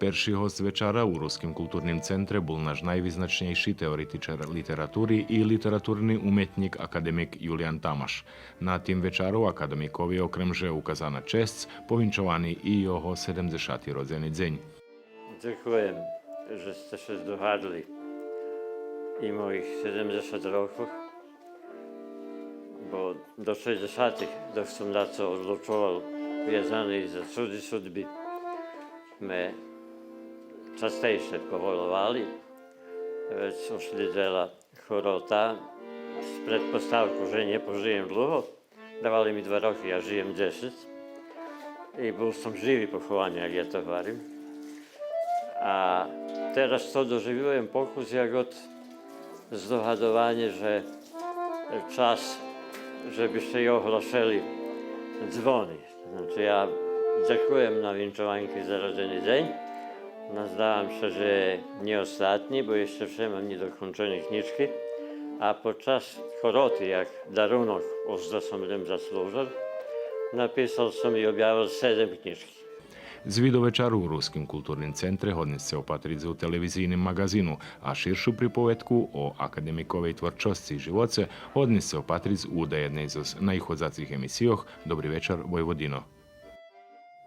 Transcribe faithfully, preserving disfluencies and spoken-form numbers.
Перши госц вечара у Руским културним центре бул наш найвизначнєйши теоритичар литератури и литературни уметнїк академик Юлиян Тамаш. На тим вечару академикови, окрем же указана чесц, повинчовани и його седемдзешати родзени дзень. Дзекуєм же сце ше здогадли и моїх седемдзешат рокох, бо до шейдзешатих, док сом дацо одлучовал вязани за чудзи судби, ме частейше поволовали. Вец ушлїдзела хорота з предпоставку же нє пожиєм длуго. Давали ми два роки, а жиєм дзешец. И бул сом живи поховани, як я то гварим. А тераз то доживюєм покус як од здогадованє же час же би ше и оглашели дзвони. Значи, я дзекуєм на винчованки за родзени дзень. Наздавам ше же нє остатнї, бо ище вше мам нєдокончени кнїжки. А под час хороти, як дарунок, озда сом лєм заслужел, написал сом и обявел седем кнїжки. Звит до вечару у Руским културним центре годни сце опатриц у телевизийним маґазину, а ширшу приповедку о академиковей творчосци и живоце годни сце опатриц у даєдней зоз найходзацих емисийох Добри вечар, Войводино.